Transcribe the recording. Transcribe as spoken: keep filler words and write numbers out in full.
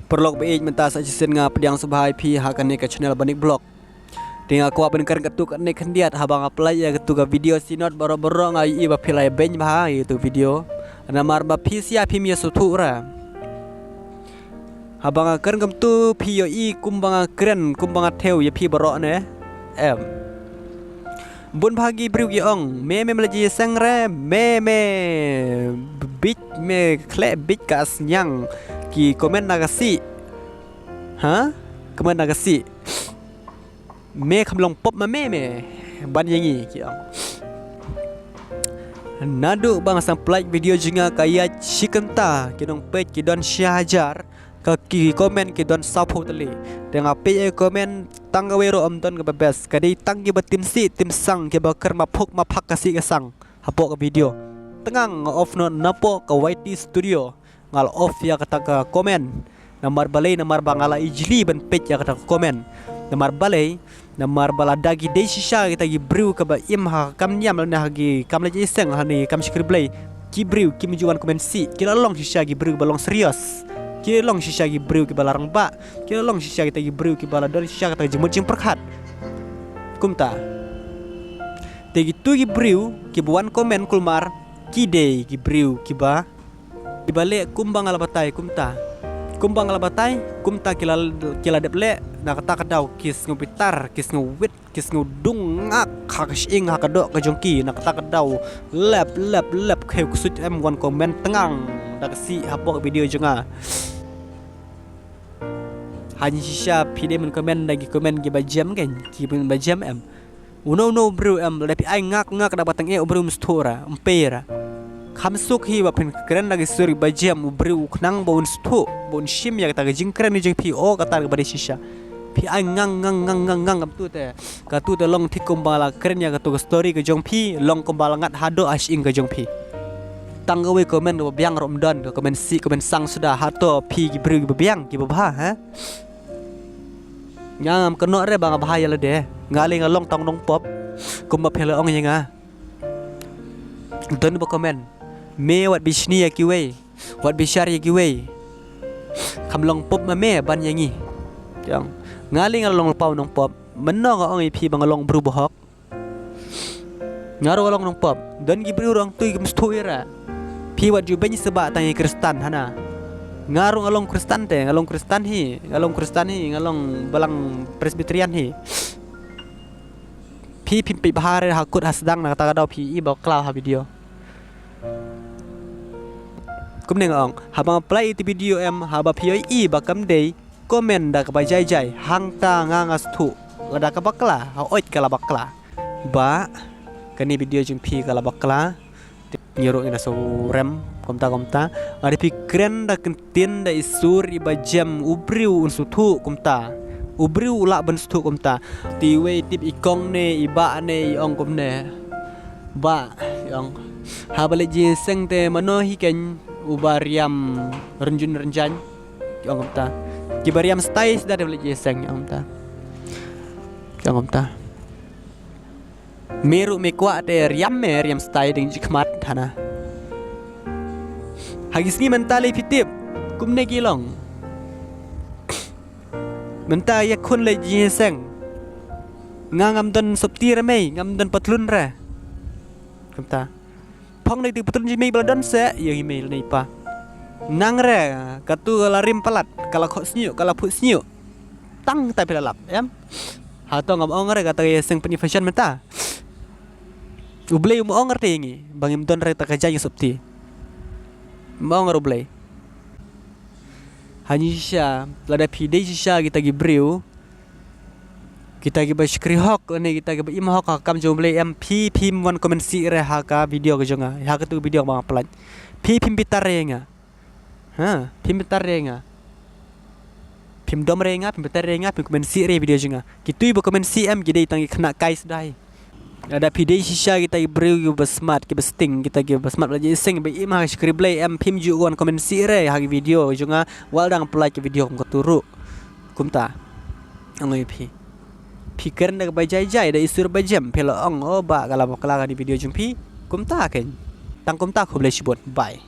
Paralok ba ïeit, mynta sa shisien nga pdiang sngewbha ïa phi ha kane ka channel Banik Vlog. Te nga kwah ban kren katto katne khyndiat, haba nga pynlait ïa katto ka video synod baroh baroh nga ïohi ba phi la ïa beiñ bha ïa katto video. Namar ba phi shisha phim ïa sngewthuh re. Haba nga kren kumto phi ïohi kumba nga kren, kumba nga thew ïa phi baroh ne? Em. Bun bha ki briew ki ong, me me, me la jingïaseng re, me me, bit me, khleh bit ka sniang, ki comment na ka sih. Ha? Comment na ka sih. Me kham long pop ma me me. Ban ïa ngi, ki ong. Naduh ba nga sdang pynlait video jong nga ka ïaid shi kynta, ki nongpeit ki don shi hajar, ka ki comment ki don sawphew tylli. Te nga peit ïa comment tang kawei ruh ym don kaba best. Ka dei tang kiba tim sih tim sang, kiba kren ma phuk ma phak ka sih ka sang hapoh ka video. Tang nga off noh napoh ka Y T Studio. Nga la off ïa kata ka comment. Namar balei? Namar ba nga la ijli ban peit ïa kata ka comment. Namar balei? Namar ba lada ki dei shisha kita ki briew kiba im ha ka kam niam lane ha ki kam leit jingïaseng lane kam shakri Blei, ki briew kim ju wan comment sih, ki la long shisha ki briew kiba long serious. Ki long shisha ki briew kiba la rangbah. Ki la long shisha kita ki briew kiba la don shisha kata ka jingmut jingpyrkhat. Kumta. Te kito ki briew kiba wan comment kulmar ki dei ki briew kiba, kiba leh kumba nga la batai kumta. Kumba nga la batai kumta ki la, ki la dep leh. Na kata ka daw ki sngew bitar, ki sngew wit, ki sngew dung ngak ha ka shyieng ha ka doh ka jong ki. Na kata ka daw lep lep lep khew ksuid em wan comment tang da ka sih hapoh ka video jong nga. Hynrei shisha phi dei ban comment da ki comment kiba jem kein, kiba jem em. Uno uno u briew em, lada phi ai ngak ngak da ba tang eh u briew um sngewthuh ra, um pei ra. Kham suk hi ba phin kren da ki sur kiba jem, u briew u khnang ba un sngewthuh, ba un shim ïa kata ka jingkren ka jong phi, o kata kaba dei shisha. Phi ai ngang ngang ngang ngang ngang kumto te, kato te long thik kumba la kren ïa kato ka story ka jong phi, long kumba la ngat haduh ha shyieng ka jong phi. Tang kawei comment kaba biang ruh ym don, ka comment sih comment sang suda. Hato phi ki briew kiba biang kiba bha, ha? Nga ngam kynnoh re ba nga bha ïa lade. Nga lei nga long tang nongpop kumba phi la ong ïa nga. Don ba comment, me wat bishni ïa kiwei, wat bishar ïa kiwei. Kham long pop ma me ban ïa ngi. Nga lei nga long paw nongpop. Mynno nga ong ïa phi ba nga long briew bahok? Nga ruh nga long nongpop. Don ki briew ruh hangto kim sngewthuh ïa ra. Phi wat ju beiñ seh ba tang ïa Khristan hana. Nga ruh nga long Khristan te, nga long Khristan hi, nga long Khristan hi, nga long balang Presbyterian hi. Phi phim peit bha re ha kut ha sdang, na kata ka daw phi i ba khlaw ha video. Kumne nga ong, haba nga pynlait ïa ki video em, haba phi ïohi ba kam dei comment da kaba jai jai, hangta nga nga sngewthuh. Lada ka bakla, ha oit ka la bakla. Ba kane video jong phi ka la bakla. Ngi ruh ngi da sngewrem kumta kumta. Lada phi kren da kyntien da i sur iba jem, u briew un sngewthuh kumta. U briew u lah ban sngewthuh kumta. Te iwei i tip i kong ne i bah ne i ong kumne, bah, i ong, haba leit jingïaseng te mano hi kein uba riam rynjun rynjan? I ong kumta. Kiba riam stai sdang da leit jingïaseng, i ong kumta. I ong kumta. Me ruh me kwah te riam, me riam stai dang jingkhmat hana. Ha ki sngi mynta lei phi tip kumne ki long. Mynta ïakhun leit jingïaseng, nga ngam don sopti re mei, ngam don patlun re. Kumta. Phong dei te patlun jong i mei ba la don seh ïa i mei lane i pa. Nang re, kato ka la rim palat, ka la khoh sniuh, ka la phuh sniuh. Tang ta phi la lap em. Hato ngam ong re kata ka ïaseng pyni fashion mynta? U Blei um ong re te ïa ngi ba ngim don re ta ka jaiñ sopti. Um ong re U Blei. Hynrei shisha, lada phi dei shisha kita ki briew, kita kiba shakri hok lane kita kiba im hok ha ka kam jong U Blei em, phi phim wan comment sih re ha ka video ka jong nga, ha katu ka video ba nga pynlait. Phi phim bitar re ïa nga. Ha, phim bitar re ïa nga. Phim dom re ïa nga, phim bitar re ïa nga, phim comment sih re video jong nga. Kitu ba comment sih em ki dei tang ki khynnah kai sdang. Lada phi dei shisha kita ki briew kiba smat, kiba sting, kita kiba smat ba la jingïaseng, ba im ha ka shakri Blei em, phim ju wan comment sih re ha ki video jong nga, wat la dang pynlait ki video kum katu ruh. Kumta. Ong ïa phi. Phi kren da kaba jai jai, da i sur ba jem, phi la ong, o bah, ka la bakla kane video jong phi. Kumta kein. Tang kumta, khublei shibun. Bye.